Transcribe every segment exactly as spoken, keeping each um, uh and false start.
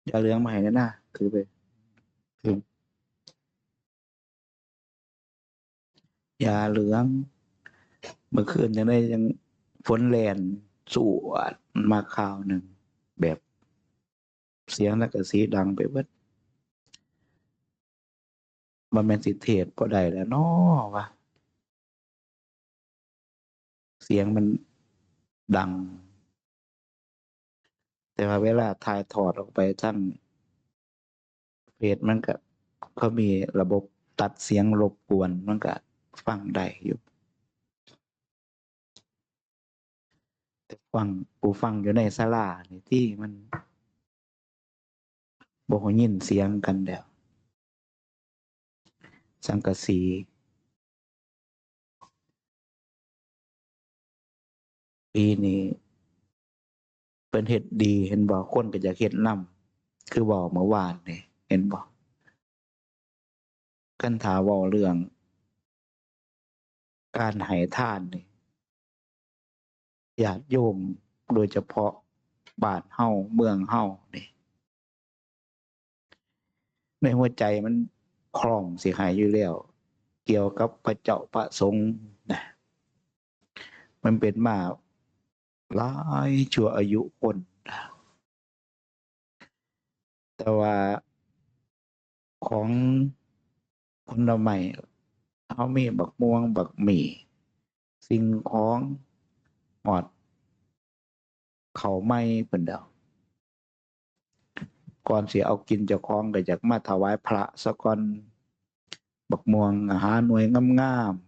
ยาเหลืองมาให้แหน่นะ ถือไป ถือ ยาเหลือง เมื่อคืนจั่งใด๋จั่งฝนแล่นสวดมาคราวหนึ่ง แบบเสียงสังกะสีดังไปเบิด บ่แม่นสิเทศน์บ่ได้แล้วน้อวะ เสียงมันดัง แต่ว่าเวลาถ่ายทอดออกไปทางเฟซมันก็ เขามีระบบตัดเสียงรบกวน มันก็ฟังได้อยู่ แต่ฟัง ผู้ฟังอยู่ในศาลานี่ติมัน บ่ได้ยินเสียงกันแล้ว สังกะสี ปีนี้เพิ่นเฮ็ดดี เห็นบ่ คนก็อยากเฮ็ดนำ คือเว้าเมื่อวานนี่ เห็นบ่ คันถ้าเว้าเรื่องการให้ทานนี่ ญาติโยม โดยเฉพาะบ้านเฮา เมืองเฮานี่ ในหัวใจมันพร้อมสิให้อยู่แล้ว เกี่ยวกับพระเจ้าพระสงฆ์นะ มันเป็นมาหลายชั่วอายุคนนะ แต่ว่าของผลไม้ เฮามีบักม่วง บักหมี่ สิ่งของ ฮอดข้าวใหม่พู้นแหล้ว ก่อนสิเอากินเจ้าของก็อยากมาถวายพระซะก่อน บักม่วงก็หาหน่วยงามๆ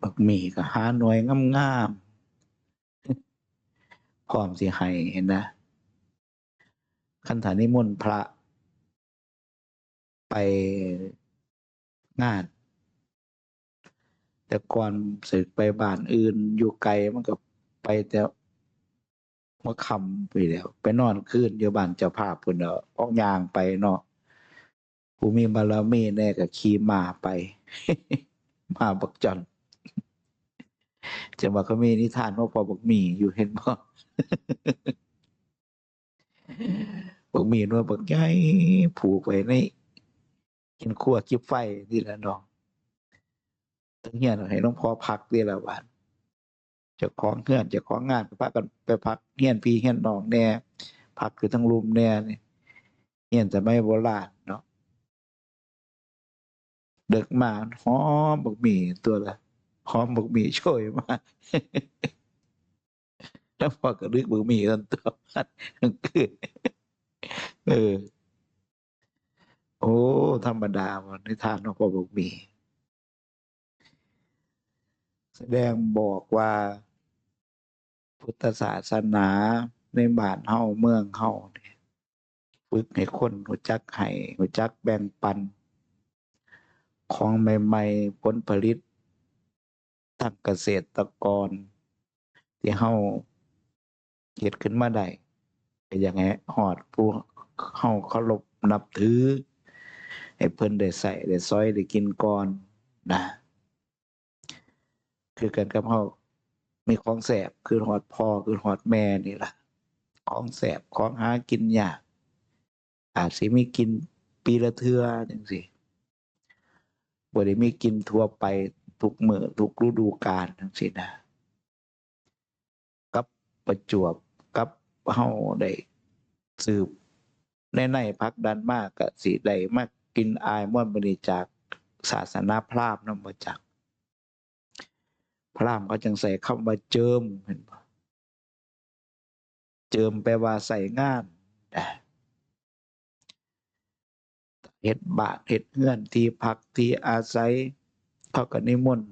บักหมี่ก็หาหน่วยงามๆ พร้อมสิให้หั้นนะ คันถ้านิมนต์พระไปงาน แต่ก่อนสิไปบ้านอื่นอยู่ไกล มันก็ไปแต่หัวค่ำพู้นแหล้ว ไปนอนคืนอยู่บ้านเจ้าภาพพู้นแหล้ว ออกย่างไปเนาะ ผู้มีบารมีแหน่ก็ขี่ม้าไป ม้าบักจ่อน จั่งว่าเขามีนิทานว่าพ่อบักหมี่อยู่ เห็นบ่ บักหมี่หน่วยบักใหญ่ ผูกไว้ในเฮือนครัวจิบไฟนี่แหละเนาะ เทิงเฮือนให้หลวงพ่อพักนี่แหละ บาดเจ้าของเฮือนเจ้าของงานก็พากันไปพักเฮือนพี่เฮือนน้องแหน่ พักอยู่เทิงลุ่มแหน่นี่ เฮือนสมัยโบราณเนาะ เดิกมาหอมบักหมี่ตั๊วละ หอมบักหมี่โชยมา แล้วพ่อก็ดึกบักหมี่ตั๊ว ตั๊ว กลางคืน เออ โอ้ ธรรมดาบ่ นิทานของพ่อบักหมี่ แสดงบอกว่าพุทธศาสนาในบ้านเฮาเมืองเฮานี่ ฝึกให้คนรู้จักให้ รู้จักแบ่งปัน ของใหม่ๆ ผลผลิตทางเกษตรกรที่เฮาเฮ็ดขึ้นมาได้ ก็อยากให้ฮอดผู้เฮาเคารพนับถือ ให้เพิ่นได้ใช้ได้สอยได้กินก่อนนะ คือกันกับเฮามีของแซ่บ คือฮอดพ่อ คือฮอดแม่นี่ล่ะ ของแซ่บ ของหากินยาก อาจสิมีกินปีละเทื่อจั่งซี้ บ่ได้มีกินทั่วไปทุกมื้อทุกฤดูกาลจั่งซี้นะ กับประจวบกับเฮาได้สืบใน ในผลักดันมา ก็สิได้มากินอ้ายม่วนมื้อนี้จากศาสนาพราหมณ์นำบ่จัก พราหมณ์เขาจั่งใช้คำว่าเจิม เห็นบ่ เจิมแปลว่าใช้งาน เฮ็ดบ้าน เฮ็ดเฮือน ที่พัก ที่อาศัย เขาก็นิมนต์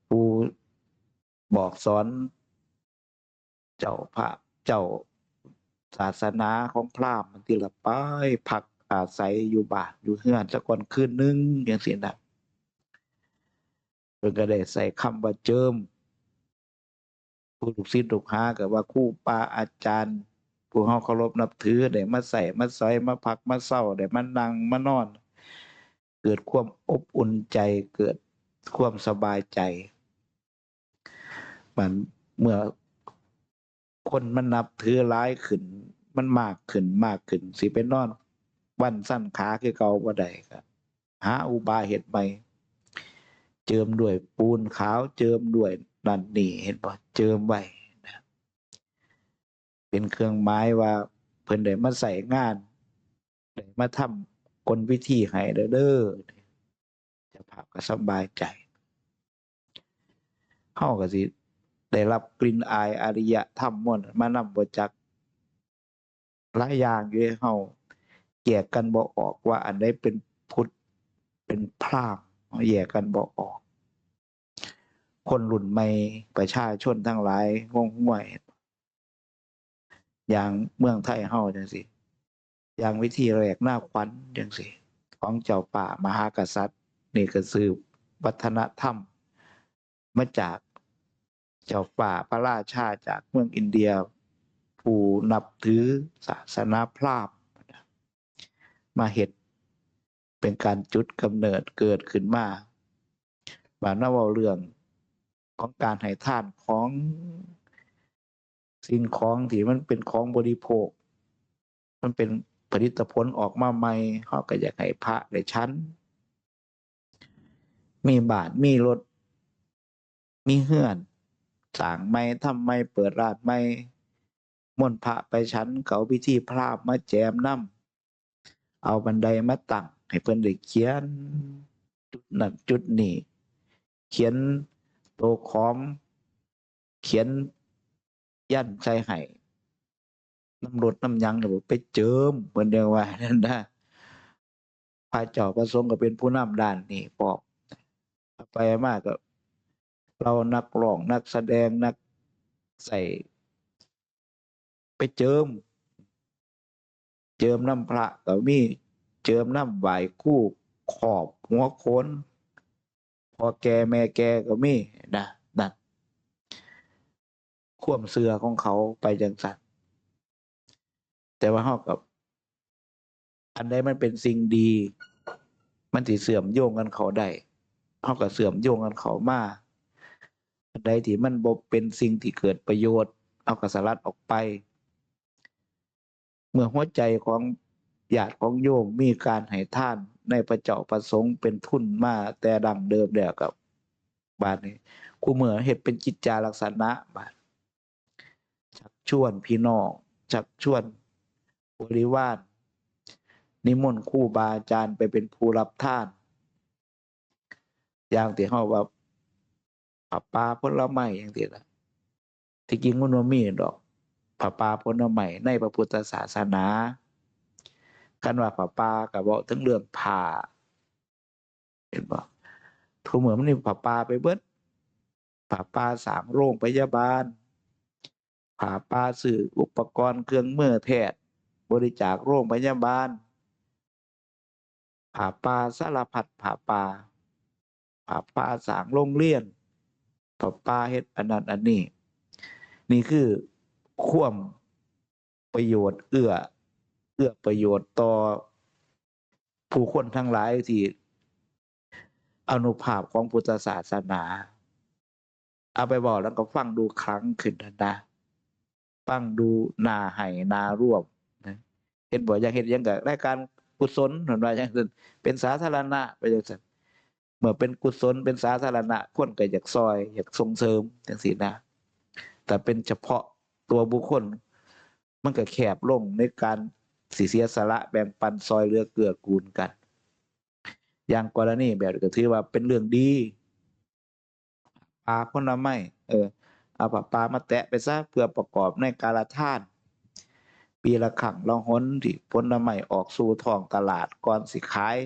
ผู้บอกสอน เจ้าพระ เจ้าศาสนาของพราหมณ์ บางทีละไปพักอาศัยอยู่บ้านอยู่เฮือนซะก่อนคืนหนึ่งจั่งซี้นะ เพิ่นก็ได้ใช้คำว่าเจิม ผู้ลูกศิษย์ลูกหาก็ว่าครูบาอาจารย์ ผู้เฮาเคารพนับถือ ได้มาใช้มาสอย มาพักมาเซา ได้มานั่งมานอน เกิดความอบอุ่นใจ เกิด ความสบายใจ มันเมื่อคนมันนับถือหลายขึ้น มันมากขึ้น มากขึ้น สิไปนอนวันสั้นขาคือเก่าบ่ได้ ก็หาอุบายเฮ็ดใหม่ เจิมด้วยปูนขาว เจิมด้วยนั่นนี่ เห็นบ่ เจิมไว้นะ เป็นเครื่องหมายว่าเพิ่นได้มาใช้งาน ได้มาทำกลวิธีให้เด้อ เจ้าภาพก็สบายใจ เฮาก็สิได้รับกลิ่นอายอารยธรรมมวลมานำบ่จัก หลายอย่างอยู่เด้ เฮาแยกกันบ่ออกว่าอันใดเป็นพุทธ เป็นพราหมณ์ แยกกันบ่ออก คนรุ่นใหม่ ประชาชนทั้งหลายงงงวย อย่างเมืองไทยเฮาจั่งซี้ อย่างวิธีแหลกนาขวัญจั่งซี้ ของเจ้าฟ้ามหากษัตริย์ นี่ก็สืบวัฒนธรรมมาจากเจ้าฟ้าพระราชาจากเมืองอินเดีย ผู้นับถือศาสนาพราหมณ์ มาเฮ็ด เป็นการจุดกำเนิดเกิดขึ้นมา บาดมาเว้าเรื่องของการให้ทานของสิ่งของที่มันเป็นของบริโภค มันเป็นผลิตผลออกมาใหม่ เฮาก็อยากให้พระได้ฉัน มีบ้าน มีรถ มีเฮือน สร้างใหม่ ทำใหม่ เปิดร้านใหม่ มนต์พระไปฉัน ก็เอาพิธีพราหมณ์มาแจมนำ เอาบันไดมาตั้งให้เพิ่นได้เขียน จุดนั้นจุดนี้ เขียนโตขอม เขียนยันต์ใส่ให้ นำรถนำหยังเนี่ยไปเจิม เพิ่นเรียกว่านั่นนะ พระเจ้าพระสงฆ์ก็เป็นผู้นำด้านนี้พร้อม ไปมาก็เหล่านักร้อง นักแสดง นักใส่ ไปเจิม เจิมนำพระก็มี เจิมนำไหว้ครู ขอบหัวโขน พ่อแก่แม่แก่ก็มีนะ นั่น ความเชื่อของเขาไปจั่งซั้น แต่ว่าเฮาก็ อันใดมันเป็นสิ่งดี มันสิเชื่อมโยงกันเข้าได้ เฮาก็เชื่อมโยงกันเข้ามา อันใดที่มันบ่เป็นสิ่งที่เกิดประโยชน์ เฮาก็สลัดออกไป เมื่อหัวใจของญาติของโยมมีการให้ทานในพระเจ้าพระสงฆ์เป็นทุนมาแต่ดั้งเดิมแล้ว ก็บาดนี้ คู่มื้อเฮ็ดเป็นกิจจาลักษณะ บาด ชักชวนพี่น้อง ชักชวนบริวาร นิมนต์ครูบาอาจารย์ไปเป็นผู้รับทาน อย่างที่เฮาว่า ผ้าป่าผลไม้จั่งซี้ล่ะ ที่จริงมันบ่มีดอก ผ้าป่าผลไม้ในพระพุทธศาสนา คันว่าผ้าป่าก็เว้าถึงเรื่องผ้า เห็นบ่ ทุกมื้อมันมีผ้าป่าไปเบิด ผ้าป่าสร้างโรงพยาบาล ผ้าป่าซื้ออุปกรณ์เครื่องมือแพทย์ บริจาคโรงพยาบาล ผ้าป่าสารพัดผ้าป่า ผ้าป่าสร้างโรงเรียน ผ้าป่าเฮ็ดอันนั้นอันนี้ นี่คือความประโยชน์เอื้อ เอื้อประโยชน์ต่อผู้คนทั้งหลายที่อานุภาพของพุทธศาสนา เอาไปเว้าแล้วก็ฟังดูขลังขึ้นหั้นนะ ฟังดูน่าให้น่าร่วมนะ เห็นบ่ อยากเฮ็ดหยังก็รายการกุศล เพิ่นว่าจั่งซั้น เป็นสาธารณะ ไปจั่งซั้น เมื่อเป็นกุศล เป็นสาธารณะ คนก็อยากซ่อย อยากส่งเสริมจั่งซี้นะ แต่เป็นเฉพาะตัวบุคคล มันก็แคบลงในการสิเสียสละแบ่งปันซ่อยเหลือเกื้อกูลกัน อย่างกรณีแบบนี้ก็ถือว่าเป็นเรื่องดี ผ้าผลไม้ เออ เอาผ้าป่ามาแตะไปซะ เพื่อประกอบในการละทาน ปีละครั้งละหนที่ผลไม้ออกสู่ท้องตลาดก่อนสิขาย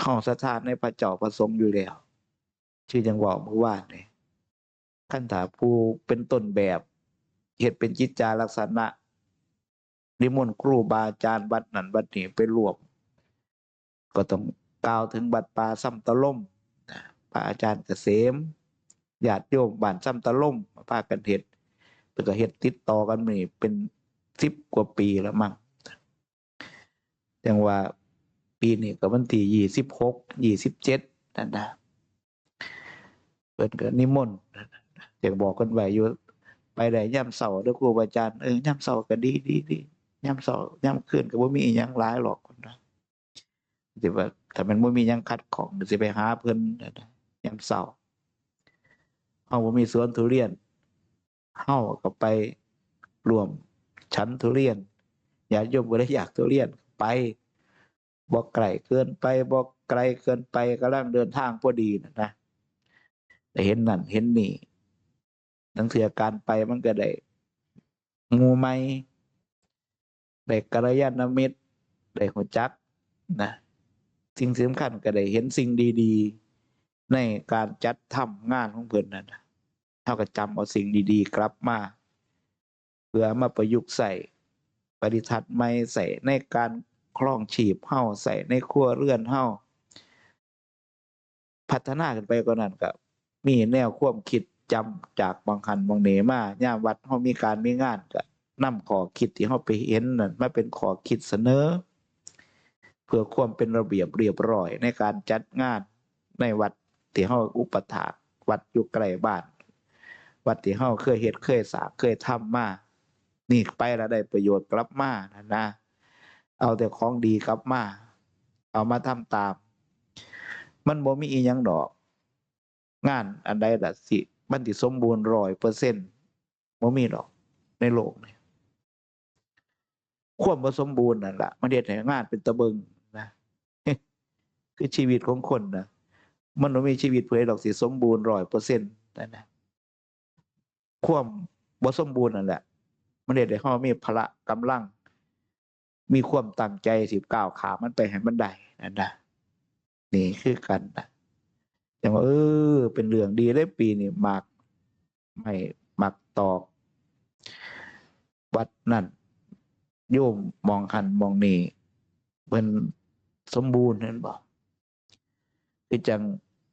เฮาศรัทธาในพระเจ้าพระสงฆ์อยู่แล้ว คือจั่งเว้าเมื่อวานนี่ คันถ้าผู้เป็นต้นแบบ เฮ็ดเป็นกิจจาลักษณะ นิมนต์ครูบาอาจารย์วัดนั้นวัดนี้ไปร่วม ก็ต้องกล่าวถึงวัดป่าซำตะลมนะ พระอาจารย์เกษม ญาติโยมบ้านซำตะลม พากันเฮ็ด เพิ่นก็เฮ็ดติดต่อกันมานี่เป็นสิบกว่าปีแล้วมั้ง จั่งว่าปีนี้ก็วันที่ยี่สิบหก ยี่สิบเจ็ด นั่นนะ เพิ่นก็นิมนต์ อยากบอกเพิ่นไว้อยู่ ไปได้ยามเช้าเด้อครูบาอาจารย์ เออ ยามเช้าก็ดี ดี ดี ยามเช้า ยามคืนก็บ่มีอิหยังหลายหรอก เพิ่นว่า สิว่า ถ้ามันบ่มีหยังขัดข้อง ก็สิไปหาเพิ่น ยามเช้า เฮาบ่มีสวนทุเรียน เฮาก็ไปร่วมฉันทุเรียน ญาติโยมผู้ใดอยากทุเรียน ไป บ่ใกล้เกินไป บ่ไกลเกินไป กำลังเดินทางพอดีน่ะนะ ได้เห็นนั่นเห็นนี่ ลางเทื่อการไปมันก็ได้หมู่ใหม่ ได้กัลยาณมิตร ได้รู้จักนะ สิ่งสำคัญก็ได้เห็นสิ่งดีๆ ในการจัดทำงานของเพิ่นนั่นน่ะ เฮาก็จำเอาสิ่งดีๆ กลับมา เพื่อมาประยุกต์ใช้ ปริทัศน์ใหม่ ใช้ในการครองชีพเฮา ใช้ในครัวเรือนเฮา พัฒนาขึ้นไปกว่านั้นก็มีแนวความคิดจำจากหม่องหั้นหม่องนี้มา ยามวัดเฮามีการมีงานก็นำข้อคิดที่เฮาไปเห็นนั่นมาเป็นข้อคิดเสนอ เพื่อความเป็นระเบียบเรียบร้อยในการจัดงานในวัดที่เฮาอุปถาก วัดอยู่ใกล้บ้าน วัดที่เฮาเคยเฮ็ดเคยสร้างเคยทำมา นี่ไปแล้วได้ประโยชน์กลับมานะ เอาแต่ของดีกลับมา เอามาทำตาม มันบ่มีอิหยังดอก งานอันใดล่ะสิ มันสิสมบูรณ์ร้อยเปอร์เซ็นต์ บ่มีดอกในโลกนี้ ความบ่สมบูรณ์นั่นล่ะ มันเฮ็ดให้งานเป็นตาเบิ่งนะ คือชีวิตของคนนะ มันบ่มีชีวิตผู้ใดดอกสิสมบูรณ์ร้อยเปอร์เซ็นต์นั่นนะ ความบ่สมบูรณ์นั่นแหละ มันเฮ็ดให้เฮามีพละกำลัง มีความตั้งใจสิก้าวข้ามมันไปให้มันได้นั่นนะ นี่คือกันนะ จั่งว่า เออ เป็นเรื่องดีเด้ ปีนี้หมากไม้หมากตอก วัดนั่น โยมหม่องหั้นหม่องนี้ เพิ่นสมบูรณ์ เห็นบ่ คือจั่ง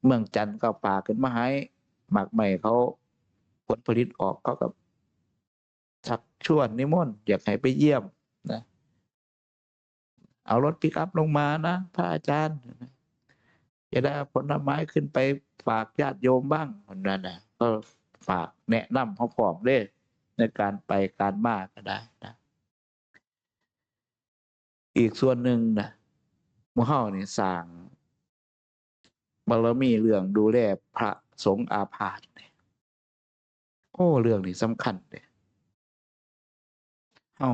เมืองจันทน์ก็ฝากขึ้นมาให้ หมากไม้เขาผลผลิตออก เขาก็ชักชวนนิมนต์อยากให้ไปเยี่ยมนะ เอารถปิกอัพลงมานะ พระอาจารย์ จะได้เอาผลไม้ขึ้นไปฝากญาติโยมบ้าง นั่นนะ ก็ฝากแนะนำเขาพร้อมเด้ ในการไปการมาก็ได้นะ อีกส่วนหนึ่งนะ หมู่เฮานี่สร้างบารมีเรื่องดูแลพระสงฆ์อาพาธเนี่ย โอ้ เรื่องนี้สำคัญเด้ เฮา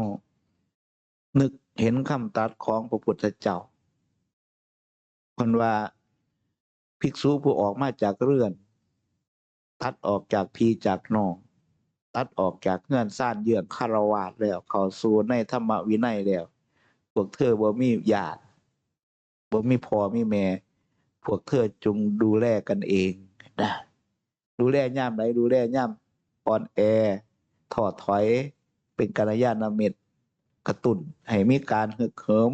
นึกเห็นคำตรัสของพระพุทธเจ้า เพิ่นว่า ภิกษุผู้ออกมาจากเรือน ตัดออกจากพี่จากน้อง ตัดออกจากเฮือนซานเยื้องฆราวาสแล้ว เข้าสู่ในธรรมวินัยแล้ว พวกเธอบ่มีญาติ บ่มีพ่อมีแม่ พวกเธอจงดูแลกันเองนะ ดูแลยามใด ดูแลยามอ่อนแอ ท้อถอย เป็นกัลยาณมิตร กระตุ้นให้มีการฮึกเหิม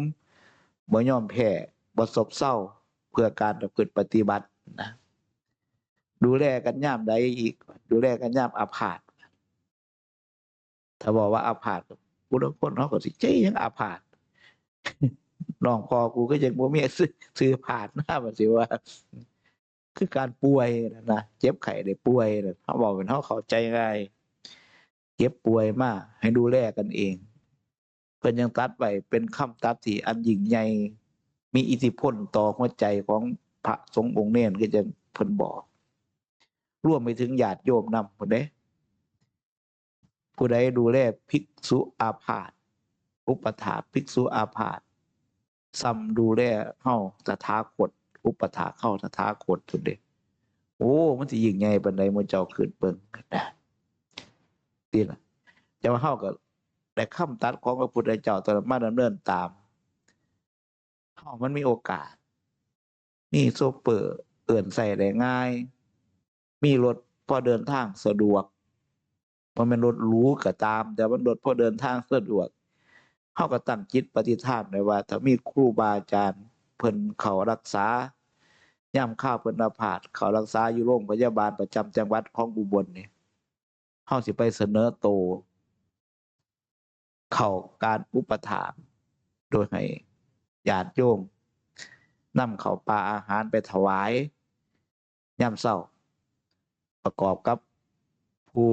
บ่ยอมแพ้ บ่ซบเซา เพื่อการประพฤติปฏิบัตินะ ดูแลกันยามใดอีก ดูแลกันยามอาพาธ ถ้าบอกว่าอาพาธ ผู้ลางคนเขาก็สิ "เจ๊ยังอาพาธ น้องพ่อกูก็ยังบ่มีชื่อ ชื่อพาธนะ" มันสิว่า คือการป่วยนะ เจ็บไข้ได้ป่วยนะ เขาบอกเป็นเขาเข้าใจง่าย เจ็บป่วยมาให้ดูแลกันเอง เพิ่นยังตรัสไว้เป็นคำตรัสที่อันยิ่งใหญ่ มีอิทธิพลต่อหัวใจของพระสงฆ์องค์เณร คือจั่งเพิ่นบอก รวมไปถึงญาติโยมนำพุ้นเด้ ผู้ใดดูแลภิกษุอาพาธ อุปัฏฐากภิกษุอาพาธ ส่ำดูแลเฮาตถาคต อุปัฏฐากเฮาตถาคตพุ้นเด้ โอ้ มันสิยิ่งใหญ่ปานใด หมู่เจ้าคิดเบิ่งนะ นี่ล่ะ แต่ว่าเฮาก็ได้คำตรัสของพระพุทธเจ้าตอนนั้นมาดำเนินตาม เฮามันมีโอกาส มีโชเฟอร์เอิ้นใช้ได้ง่าย มีรถพอเดินทางสะดวก บ่แม่นรถหรูก็ตาม แต่มันรถพอเดินทางสะดวก เฮาก็ตั้งจิตปฏิฐานไว้ว่า ถ้ามีครูบาอาจารย์เพิ่นเข้ารักษา ยามคราวเพิ่นอาพาธ เข้ารักษาอยู่โรงพยาบาลประจำจังหวัดของอุบลนี่ เฮาสิไปเสนอโต เข้าการอุปถัมภ์ โดยให้ญาติโยมนำข้าวปลาอาหารไปถวาย ยามเช้า ประกอบกับผู้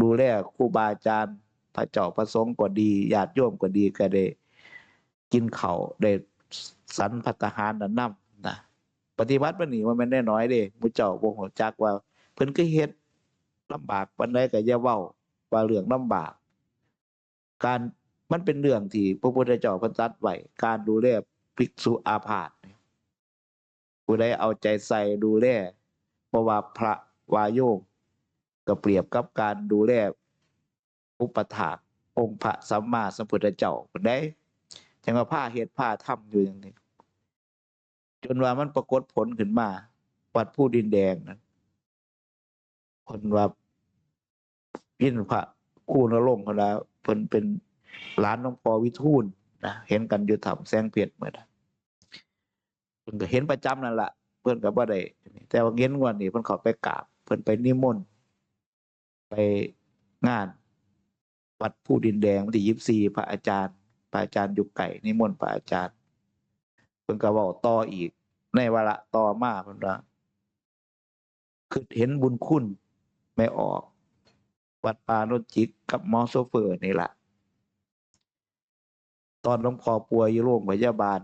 ดูแลครูบาอาจารย์ พระเจ้าพระสงฆ์ก็ดี ญาติโยมก็ดี ก็ได้กินข้าว ได้ฉันภัตตาหารนั้นนำนะ ปฏิบัติมานี่บ่แม่นน้อยๆเด้ หมู่เจ้าบ่ฮู้จักว่าเพิ่นคือเฮ็ดลำบากปานใด ก็อย่าเว้าว่าเรื่องลำบาก การ มันเป็นเรื่องที่พระพุทธเจ้าเพิ่นตรัสไว้ การดูแลภิกษุอาพาธเนี่ย ผู้ใดเอาใจใส่ดูแล เพราะว่าพระวาโยมก็เปรียบกับการดูแลอุปัฏฐากองค์พระสัมมาสัมพุทธเจ้าเพิ่นเด้ จั่งว่าพาเฮ็ดพาทำอยู่อย่างนี้ จนว่ามันปรากฏผลขึ้นมา วัดภูดินแดงนะ เพิ่นว่า ยินพระครูนรงค์เพิ่นว่า เพิ่นเป็นหลานหลวงพ่อวิทูลนะ เห็นกันอยู่ถ้ำแสงเพชรมื้อนั้น เพิ่นก็เห็นประจำนั่นล่ะ เพิ่นก็บ่ได้ แต่ว่าเห็นงวดนี้เพิ่นเข้าไปกราบ เพิ่นไปนิมนต์ ไปงานวัดภูดินแดงวันที่ยี่สิบสี่ พระอาจารย์ พระอาจารย์อยู่ไกล นิมนต์พระอาจารย์ เพิ่นก็เว้าต่ออีก ในวาระต่อมาเพิ่นว่า คิดเห็นบุญคุณแม่ออก วัดป่าโนนจิกกับหมอโชเฟอร์นี่ล่ะ ตอนหลวงพ่อป่วยอยู่โรงพยาบาล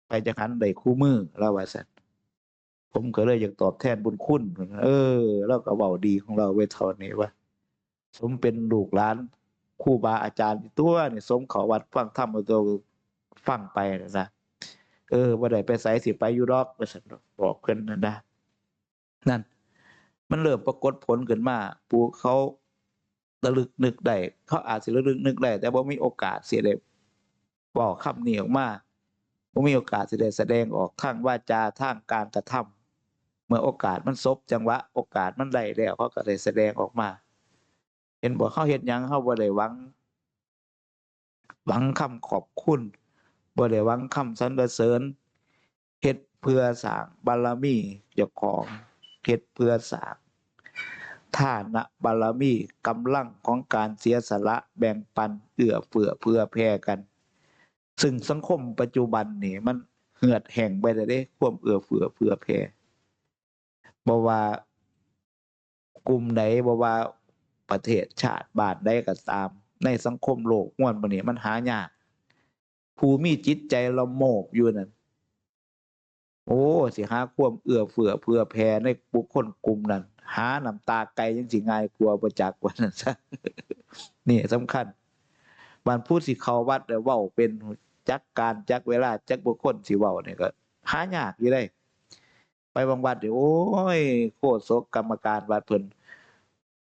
ไปจั่งหันได้คู่มือ ลาวว่าซั่น ผมก็เลยอยากตอบแทนบุญคุณ เออ ลาวก็เว้าดีของลาวไว้เท่านี้ว่า สมเป็นลูกหลานครูบาอาจารย์ตัวนี่ สมเข้าวัดฟังธรรมตัว ฟังไปนะ เออ บ่ได้ไปไส สิไปอยู่ดอก ว่าซั่น บอกเพิ่นนั่นนะ นั่น มันเริ่มปรากฏผลขึ้นมา ผู้เขาระลึกนึกได้ เขาอาจสิระลึกนึกได้ แต่บ่มีโอกาสสิได้เว้าคำนี้ออกมา บ่มีโอกาสสิได้แสดงออกทางวาจา ทางการกระทำ เมื่อโอกาสมันสบจังหวะ โอกาสมันได้แล้ว เขาก็ได้แสดงออกมา เห็นบ่ เขาเฮ็ดหยัง เขาบ่ได้หวัง หวังคำขอบคุณ บ่ได้หวังคำสรรเสริญ เฮ็ดเพื่อสร้างบารมีเจ้าของ เฮ็ดเพื่อสร้างทานบารมี กำลังของการเสียสละแบ่งปัน เอื้อเฟื้อเผื่อแผ่กัน ซึ่งสังคมปัจจุบันนี่มันเหือดแห้งไปแล้วเด้ ความเอื้อเฟื้อเผื่อแผ่ บ่ว่ากลุ่มใด บ่ว่าประเทศชาติบ้านใดก็ตาม ในสังคมโลกมวลมื้อนี้มันหายาก ผู้มีจิตใจละโมบอยู่นั่น โอ้ สิหาความเอื้อเฟื้อเผื่อแผ่ในบุคคลกลุ่มนั้น หาน้ำตาไก่ยังสิง่ายกว่าบ่จัก ว่าซั่นซะ นี่สำคัญ บาดผู้สิเข้าวัดแล้วเว้าเป็น จักการจักเวลาจักบุคคลสิเว้านี่ก็หายากอยู่เด้ ไปบางวัดนี่ โอ้ย โฆษกกรรมการวัดเพิ่น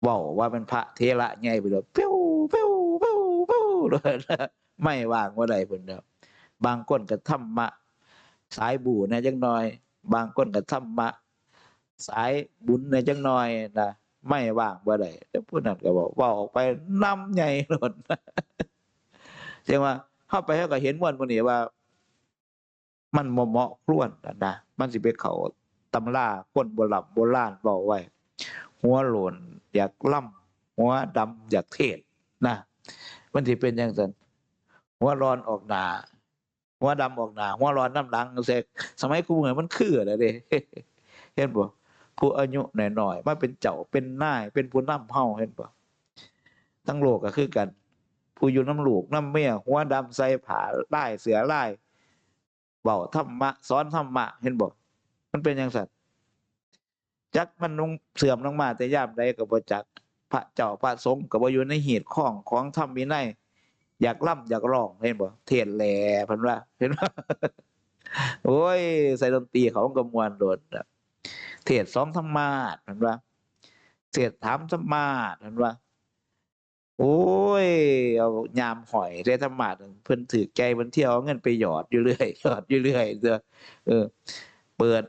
เว้าว่าเป็นพระเถระใหญ่ไปเลย ปิ้ว ปิ้ว ปิ้ว ปิ้ว เลยนะ ไมค์วางบ่ได้เพิ่นเนาะ บางคนก็ธรรมะสายบู๊แหน่จักหน่อย บางคนก็ธรรมะสายบุญแหน่จักหน่อยนะ ไมค์วางบ่ได้ แต่ผู้นั้นก็เว้า เว้าออกไปนำใหญ่โลด จั่งว่าเฮาไปเฮาก็เห็นมวลหมู่นี้ว่า มันบ่เหมาะควรนะ มันสิไปเข้าตำราคนโบร่ำโบราณเว้าไว้ หัวโล้นอยากลำ หัวดำอยากเทศน์นะ มันสิเป็นจั่งซั้น หัวหล่อนออกหน้า หัวดำออกหน้า หัวหล่อนนำหลังจั่งซี้ สมัยคุมื้อมันคือแล้วเด้ เห็นบ่ ผู้อายุน้อยๆ มาเป็นเจ้า เป็นนาย เป็นผู้นำเฮา เห็นบ่ ทั้งโลกก็คือกัน ผู้อยู่นำลูกนำเมีย หัวดำใส่ผ้าลาย เสื้อลาย เว้าธรรมะ สอนธรรมะ เห็นบ่ มันเป็นจั่งซั้น จักมันลง เสื่อมลงมาแต่ยามใดก็บ่จัก พระเจ้าพระสงฆ์ก็บ่อยู่ในฮีตคองของธรรมวินัย อยากลำอยากร้อง เห็นบ่ เทศน์แหล่ เพิ่นว่า เห็นบ่ โอ้ย ใส่ดนตรีเขาก็ม่วนโลดนะ เทศน์สองธรรมาสน์ เพิ่นว่า เทศน์สามธรรมาสน์ เพิ่นว่า โอ้ย เอายามห้อยได้ธรรมาสน์ เพิ่นถืกใจ เพิ่นเที่ยวเอาเงินไปหยอดอยู่เรื่อย หยอดอยู่เรื่อย เออ เปิด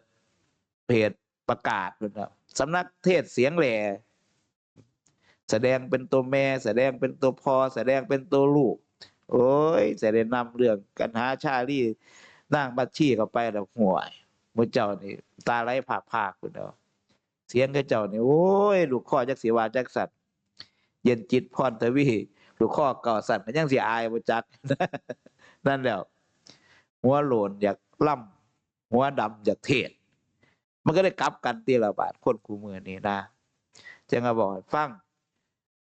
เพจประกาศ เพิ่นว่า สำนักเทศน์เสียงแหล่ แสดงเป็นตัวแม่ แสดงเป็นตัวพ่อ แสดงเป็นตัวลูก โอ้ย สิได้นำเรื่องกันหาชาลี นางบัญชีเข้าไปแล้ว ห่วย หมู่เจ้านี่ตาไหลพากๆ พุ้นแหล้ว เสียงเขาเจ้านี่ โอ้ย ลูกคอจักสิว่าจักสัน เย็นจิตพรทวี ลูกคอเก่าสั่นก็ยังสิอายบ่จัก นั่นแหล้ว หัวโล้นอยากลำ หัวดำอยากเทศน์ มันก็ได้กลับกันทีละบาด คนคู่มือนี่นะ จังว่าบอกให้ฟัง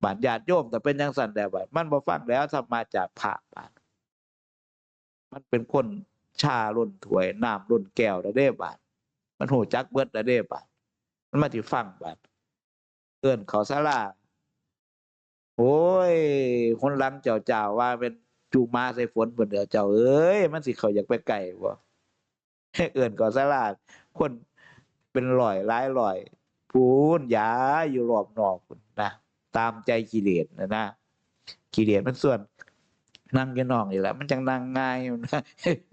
บาดญาติโยม แต่เป็นจังซั่นแล้วบาด มันบ่ฟังแล้วธรรมะจากพระบาด มันเป็นคนชาล้นถ้วย น้ำล้นแก้วแล้วเด้บาด มันฮู้จักเบิดแล้วเด้บาด มันมาสิฟังบาด เอิ้นเข้าศาลา โอ้ย คนหลังเจ้า เจ้าว่าเป็นจุหมาใส่ฝนพุ่นเด้อ เจ้าเอ้ย มันสิเข้าอยากไปใกล้บ่ เอิ้นเข้าศาลา คนเป็นร้อยหลายร้อย พู้น ยาอยู่รอบนอกพู้นนะ ตามใจกิเลสนะนะ กิเลสมันชวน นั่งอยู่นอกนี่แหละ มันจังนั่งง่ายนะ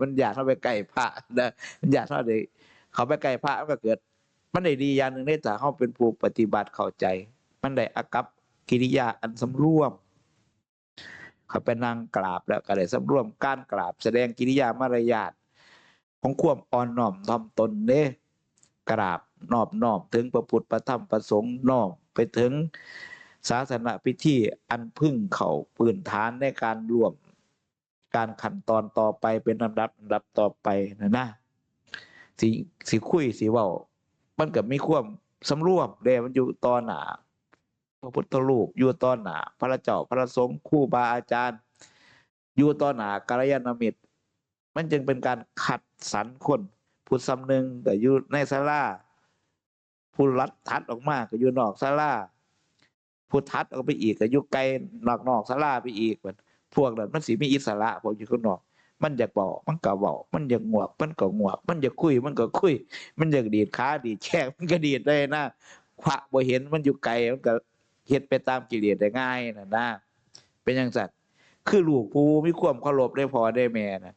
มันย้านเฮาไปใกล้พระนะ มันย้านเฮาได้เข้าไปใกล้พระ มันก็เกิด มันได้ดีอย่างหนึ่งเด้ ถ้าเฮาเป็นผู้ปฏิบัติเข้าใจ มันได้อากัปกิริยาอันสำรวม เข้าไปนั่งกราบแล้วก็ได้สำรวมการกราบ แสดงกิริยามารยาทของความอ่อนน้อมถ่อมตนเด้ กราบนอบน้อมถึงพระพุทธ พระธรรม พระสงฆ์ น้อมไปถึงศาสนพิธีอันพึ่งเข้าพื้นฐานในการร่วม การขั้นตอนต่อไปเป็นลำดับ ลำดับต่อไปนะนะ สิ สิคุยสิเว้า มันก็มีความสำรวมเด้ มันอยู่ต่อหน้าพระพุทธรูป อยู่ต่อหน้าพระเจ้าพระสงฆ์ ครูบาอาจารย์ อยู่ต่อหน้ากัลยาณมิตร มันจึงเป็นการคัดสรรคน ผู้ส่ำหนึ่งก็อยู่ในศาลา ผู้ลัดถัดออกมาก็อยู่นอกศาลา ผู้ถัดออกไปอีกก็อยู่ไกลนอก นอกศาลาไปอีก พวกนั้นมันสิมีอิสระ พวกอยู่ข้างนอก มันอยากเว้ามันก็เว้า มันอยากงวกมันก็งวก มันอยากคุยมันก็คุย มันอยากดีดขาดีดแข้งมันก็ดีดได้นะ พระบ่เห็น มันอยู่ไกล มันก็เฮ็ดไปตามกิเลสได้ง่ายน่ะนะ เป็นจังซั่น คือลูกผู้มีความเคารพในพ่อในแม่น่ะ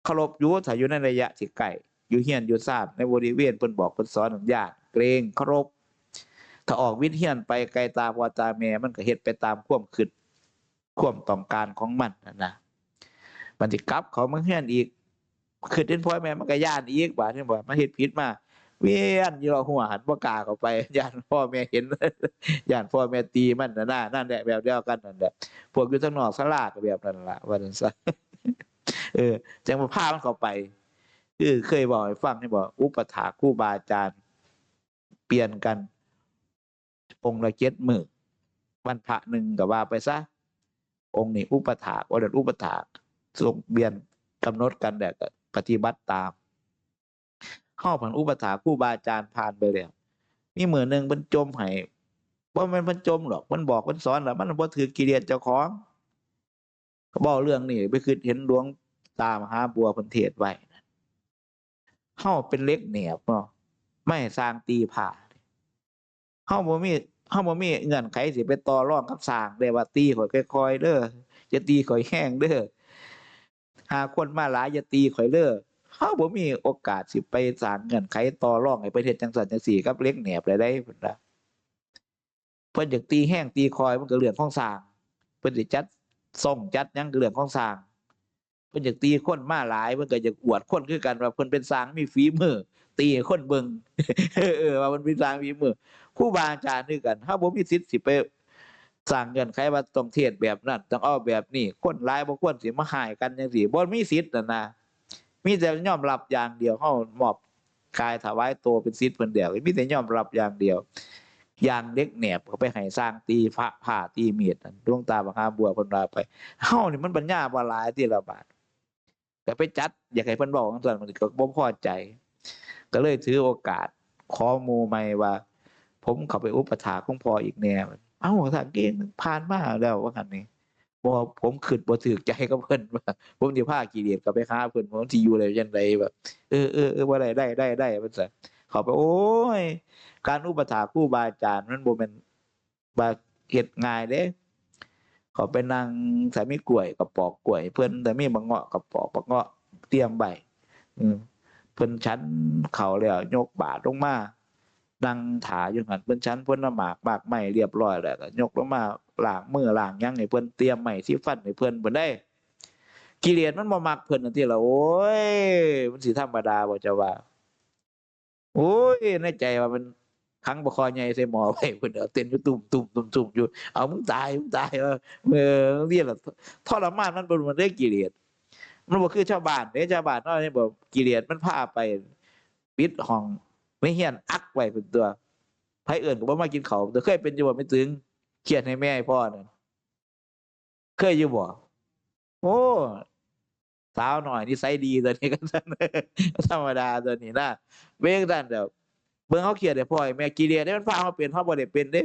เคารพอยู่ ถ้าอยู่ในระยะที่ใกล้ อยู่เฮือนอยู่ซาน ในบริเวณเพิ่นบอกเพิ่นสอนนั้น ย้านเกรงเคารพ ถ้าออกวิดเฮือนไปไกลตาพ่อตาแม่ มันก็เฮ็ดไปตามความคิด ความต้องการของมันน่ะนะ บัดนี้กลับเข้ามาเฮือนอีก คิดเห็นพ่อแม่ มันก็ย้านอีก บาดนี้บ่ มันเฮ็ดผิดมา เวียนอยู่รอบหัวหั้น บ่กล้าเข้าไป ย้านพ่อแม่เห็น ย้านพ่อแม่ตีมันน่ะนะ นั่นแหละ แบบเดียวกันนั่นแหละ พวกอยู่ทางนอกศาลาก็แบบนั้นล่ะ ว่าซั่นซะ เออ จั่งบ่พามันเข้าไป คือเคยเว้าให้ฟังนี่บ่ อุปัฏฐากครูบาอาจารย์เปลี่ยนกัน องค์ละเจ็ดมื้อ วันพระหนึ่งก็ว่าไปซะ องค์นี้อุปัฏฐาก องค์นั้นอุปัฏฐาก ส่งเปลี่ยนกำหนดกันแล้วก็ปฏิบัติตาม เฮาผัดอุปัฏฐากครูบาอาจารย์ผ่านไปแล้ว มีมื้อหนึ่งเพิ่นจ่มให้ บ่แม่นเพิ่นจ่มดอก เพิ่นบอกเพิ่นสอนแล้ว มันบ่ถืกกิเลสเจ้าของ เว้าเรื่องนี้ไปคิดเห็นหลวงตามหาบัวเพิ่นเทศน์ไว้ เฮาเป็นเหล็กแหนบเนาะ ไม่ให้ช่างตีผ้า เฮาบ่มี เฮาบ่มีเงื่อนไขสิไปต่อรองกับช่างได้ว่า ตีข้อยค่อยๆเด้อ อย่าตีข้อยแฮงเด้อ หาคนมาหลายอย่าตีข้อยเด้อ เฮาบ่มีโอกาสสิไปสร้างเงื่อนไขต่อรองให้เพิ่นเฮ็ดจั่งซั้นจั่งซี้กับเหล็กแหนบได้เด้ เพิ่นว่า เพิ่นอยากตีแฮงตีค่อยมันก็เรื่องของช่าง เพิ่นสิจัดซ่องจัดหยังก็เรื่องของช่าง เพิ่นอยากตีคนมาหลาย เพิ่นก็อยากอวดคนคือกันว่าเพิ่นเป็นช่างมีฝีมือ ตีให้คนเบิ่ง เออ ว่าเพิ่นเป็นช่างฝีมือ ครูบาอาจารย์คือกัน เฮาบ่มีสิทธิ์สิไปสร้างเงื่อนไขว่าต้องเทศน์แบบนั้น ต้องเอาแบบนี้ คนหลายบ่ควรสิมาฮ้ายกันจั่งซี้ บ่มีสิทธิ์นั่นนะ มีแต่ยอมรับอย่างเดียว เฮามอบกายถวายตัวเป็นศิษย์เพิ่นแล้ว มีแต่ยอมรับอย่างเดียว อย่างเหล็กแหนบก็ไปให้ช่างตีพระ ผ้าตีมีดนั่น หลวงตามหาบัวเพิ่นว่าไป เฮานี่มันปัญญาบ่หลายติล่ะบาด ก็ไปจัด อยากให้เพิ่นเว้าจั่งซั้น มันก็บ่พอใจ ก็เลยถือโอกาสขอหมู่ใหม่ว่า ผมเข้าไปอุปัฏฐากหลวงพ่ออีกแหน่ เอ้า ช่างเก่ง ผ่านมาแล้วว่าหั่นนี่ บ่ ผมคิดบ่ถืกใจกับเพิ่นว่า ผมสิพากิเลสเข้าไปหาเพิ่น ผมสิอยู่ได้จั่งใด แบบ เออ เออ เออ บ่ได้ ได้ ได้ ได้ ว่าซั่น เข้าไป โอ้ย การอุปัฏฐากครูบาอาจารย์มันบ่แม่นว่าเฮ็ดง่ายเด้ เข้าไปนั่ง ถ้ามีกล้วยก็ปอกกล้วยเพิ่น ถ้ามีบักเงาะก็ปอกบักเงาะเตรียมไว้ อืม เพิ่นฉันข้าวแล้วยกบาตรลงมา นั่งถ่าอยู่หั่น เพิ่นฉันผลหมากหมากไม้เรียบร้อยแล้ว ก็ยกลงมาล้างมือล้างหยังให้เพิ่น เตรียมไม้สีฟันให้เพิ่น เพิ่นได้ กิเลสมันบ่มักเพิ่นนั่นติล่ะ โอ้ย มันสิธรรมดาบ่เจ้าว่า โอ้ย ในใจว่ามันขังปลาคอใหญ่ใส่หม้อไว้ เพิ่นเอาเต้นอยู่ตุ้มตุ้มตุ้มตุ้มอยู่ เอามึงตาย มึงตาย ว่า เออ นี่ล่ะ ทรมานมันบ่ มันได้กิเลส มันบ่คือชาวบ้านเด้ ชาวบ้านเฮานี่บ่ กิเลสมันพาไป ปิดห้อง ในเฮียนอักไว้เป็นตัว ไผเอิ้นก็บ่มากินข้าวตัว เคยเป็นอยู่บ่ แม่ตึง เขียนให้แม่ให้พ่อนั่น เคยอยู่บ่ โอ้ สาวน้อยนิสัยดีตัวนี้ก็ ธรรมดาตัวนี้นะ เป็นจั่งซั่นเด้อ เบิ่งเฮาเขียนให้พ่อให้แม่ กิเลสเด้ มันพาเฮาเป็น เฮาบ่ได้เป็นเด้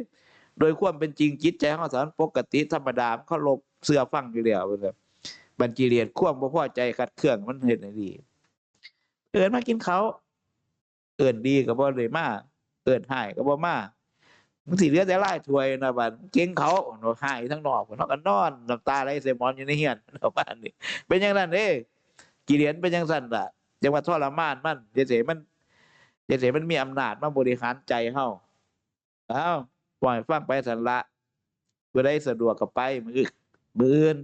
โดยความเป็นจริงจิตใจเฮาสามันปกติธรรมดา มันเคารพเชื่อฟังอยู่แล้ว บัดกิเลสความบ่พอใจขัดเคืองมันเฮ็ดให้ดี เอิ้นมากินข้าว เอิ้นดีก็บ่ได้มา เอิ้นฮ้ายก็บ่มา มันสิเหลือแต่ลายถ้วยนะ บัดเก่งเขาเนาะ ฮ้ายทั้งนอก เฮาก็นอนน้ำตาไหลใส่หมอนอยู่ในเฮือน ประมาณนี้ เป็นจั่งนั้นเด้ กิเลสเป็นจั่งซั่นล่ะ จั่งว่าทรมานมัน เฮ็ดให้มัน เฮ็ดให้มันมีอำนาจมาบริหารใจเฮา เอ้า ปล่อยฟังไปซั่นละ ผู้ใดสะดวกก็ไป มื้ออื่น มื้ออื่น